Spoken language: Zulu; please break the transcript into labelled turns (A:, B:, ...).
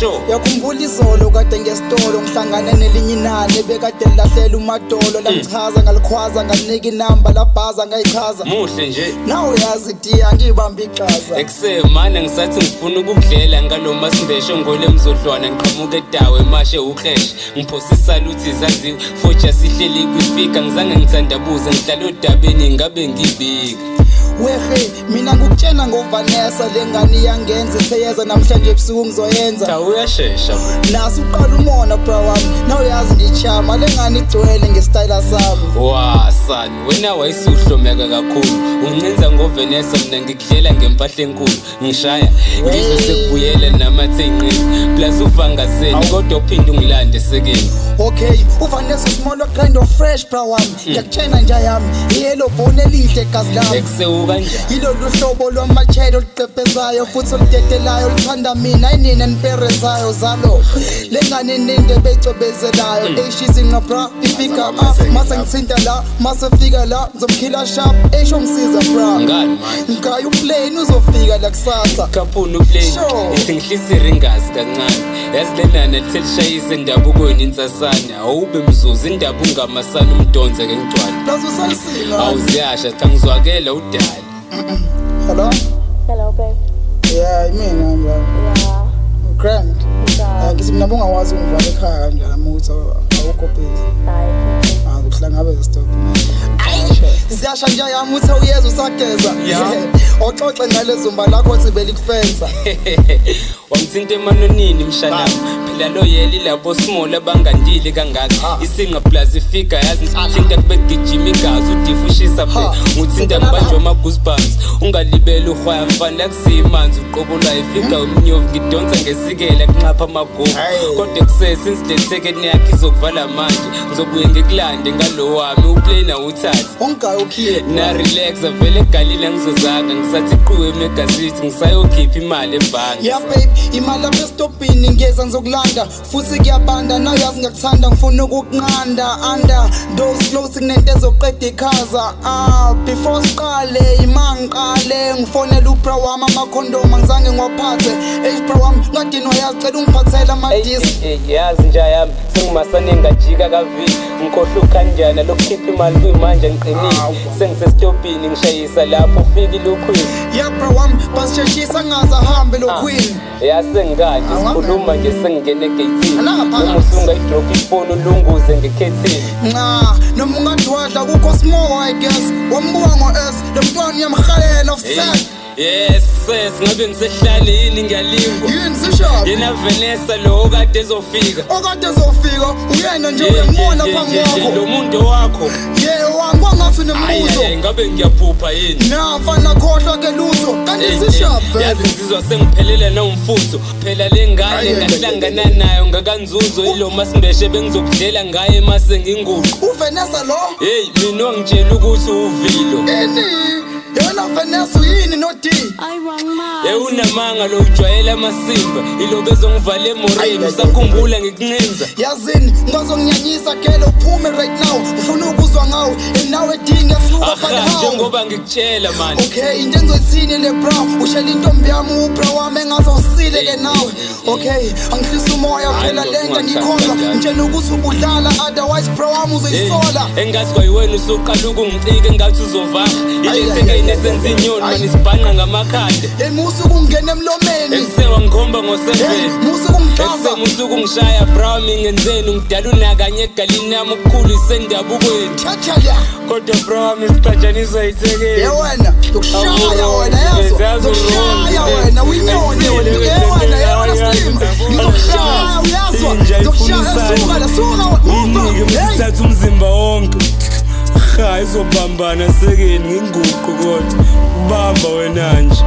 A: Sure.
B: Yakhumbula izolo kade ngesitolo ngihlangane nelinye inani ebekade lilahlela umadolo, langichaza, ngalikhwaza, nganika inamba, labhaza, ngayichaza.
A: Muhle nje.
B: Nawe uyazi diya, ngiyibamba iqhaza.
A: Ekuse mana ngisathi ngifuna ukukudlela ngalo masimbeshe ngole mzodlwana, ngiqhamuka edawe mashe ucrash, ngiphosa isaluthi zazi foja sihleli kwifika, ngizange ngithandabuze, ngihlala odabeni ngabe ngibika.
B: Wehe, mina ngikutshena ngoVanessa, le ngane iyangenza seyeza namhlanje ebusuku ngizoyenza.
A: Cha, uyashesha.
B: Naso uqala umona, bra wami, nawe uyazi ngichama le ngane igcwele ngesitayela sami.
A: Wa son, wena wayisuhlomeka kakhulu, uncinza ngoVanessa, mina ngikudlela ngempahla enkulu, ngishaya ngizwe sekubuyela namathe inqini plus uvangazeni, kodwa uphinde ungilande sekeni.
B: Okay, uVanessa small kind of fresh, bra wami, ngiyakutshena nje yami i-yellow bone elihle, gazi lami.
A: Ekusewu kanjani?
B: Yilolu hlobo lwamachelo oluqephezayo futhi oludedelayo, oluthanda mina ayinina niperezayo zalo le ngane ininde beyicobezelayo eyishizinqa bra ifika, ah, mase ngithinta la, mase fika la ngizomkhila sharp, esho ngisiza bra.
A: Ngani manje?
B: Ngaya uplane uzofika la kusasa.
A: Kaphuna uplane.
B: Sure.
A: Ithi ngihlise iringazi kancane, yazi lenana lithe lishayise endabukweni insasane, awube mzuzu indaba ungamasana umdonse ke ngigcwale.
B: Plus usalisinga.
A: Awuziyasha, cha, ngizwakela udali.
B: Hello.
C: Hello, babe.
B: Yeah, imina bra.
C: Yeah.
B: Grand.
C: What's up?
B: Ngithi mina bungawazi ungivala ekhaya kanjani uma ukuthi awukho busy?
C: Hayi.
B: Ah, ukuhlangabeza stop. Ziyasha nje yami, uthe uyeza usageza.
A: Yeah.
B: Oxoxe ngale zumba lakho othi belikufensa.
A: Wangithinta emanonini mshanami, phela lo yeli labo small abangandile kangaka.
B: Ah.
A: Isinqa plus ifika, yazi ngithinta kube gijima igazi, udifu ushisa phe.
B: Ha.
A: Nguthinta ngibanjwe ama-goosebumps, ungalibeli uhwaya mfana, kusiyimanzi uqobo lwayo, ifika umnyovu, ngidonsa ngesikela kunxapha amagugu.
B: Hey.
A: Kodwa kusese since le thekeni yakho izokuvala manje, ngizobuye ngikulande ngalo wami uplane, awuthathe.
B: Ungayi ukhiye.
A: Na relax vele egalile, ngizozanga ngisathi quwe emegasithi ngisayokhipha imali ebhange.
B: Yeah babe, imali lapha esitobhini, ngiyeza ngizokulanda futhi kuyabanda, nawe yazi ngiyakuthanda, ngifuna ukukunqanda under those clothes, kunento ezoqeda ikhaza. Ah, before siqale ima ngiqale ngifonele ubra wami, amakhondom angizange ngiwaphathe. Hey bra wami, ngadinwa yazi, cela ungiphathele ama-disc.
A: Yazi nja yami, sengimasane ngajika kavili, ngikhohlwa ukhanjana lokukhipha imali, kuyimanje ngiqinile, sengisesitobhini ngishayisa lapho ufike ilukhwini.
B: Yeah bra wami, basisheshisa ngaze ahambe lo queen.
A: Ya, sengikanje
B: Awangena.
A: sikhuluma nje sengingene egeyithini.
B: Anangaphakathi.
A: Noma usungayidropha ifoni ulunguze ngekhethini.
B: Nca, noma ungadwadla kukho small, I guess wambuka ngo-s lo mntwana uyamhalela offset.
A: Yes sis, ngabe ngisehlane yini, ngiyalingwa.
B: Yini sishaphi?
A: Yena Vanessa lo okade ezofika.
B: Okade ezofika uyena nje, uyembona phambi
A: Lo
B: kwakho.
A: muntu wakho?
B: Ye wami, kwangathi unembuzo.
A: Ayi, ayi, ngabe ngiyaphupha yini?
B: Na mfana, khohlwa ke lutho, kanti sishaphi vele?
A: Yazi ngizizwa sengiphelele nomfutho phela le ngane
B: Ayi, ayi,
A: ngahlangana nayo ngakanzuzo, ilo masimbeshe bengizokudlela ngaye mase nginguqu.
B: UVanessa lo?
A: Hey, mina wangitshela ukuthi uvilo.
B: Ini yona Vanessa uyini no-d?
A: Hey, unamanga lo, ujwayela amasimba, ilo bezongivala emoreni.
B: Ayi, ayi,
A: Usakhumbula ngikuncinza?
B: Yazini ngazonginyanyisa gele, uphume right now, ufuna ukuzwa ngawe and nawe dinga suka.
A: Aha, njengoba ngikutshela mani.
B: Okay, into engizoyithini le bra, ushela intombi yami ubra wami, engazosile ke nawe. Okay, angihlisa umoya phela.
A: Hayi,
B: Le nto
A: ndoda,
B: ngikholwa.
A: ungathandi.
B: Ngitshela ukuthi ubudlala, otherwise bra wami uzoyisola.
A: Engathi kwayiwena usuqala ukungicika, engathi uzovaha
B: Ayi, ayi,
A: ilethekeni
B: ayi,
A: esenza inyoni.
B: ayi.
A: Mani sibhanqa ngamakhanda.
B: Hey, musa ukungena emlomeni.
A: Ekuse wangikhomba
B: Hey,
A: ngo-7.
B: musa ukungixamba.
A: Ekuse musa ukungishaya bra, ngenzeni ngidala unakanye egalini nami okukhulu isendabukweni.
B: Thatha
A: Kodwa bra wami, sixatshaniswa yithekeni.
B: Ye wena, ngizokushaya wena, yazo, ngizokushaya wena, uyinyoni wena. Ye wena, ye wena slim, ngizokushaya, uyazwa, ngizokushaya, suka la, suka muva.
D: Unike.
B: Hey.
D: Msithatha umzimba wonke, ha, izobambana sekeni nginguqu, kodwa ubamba wena nje.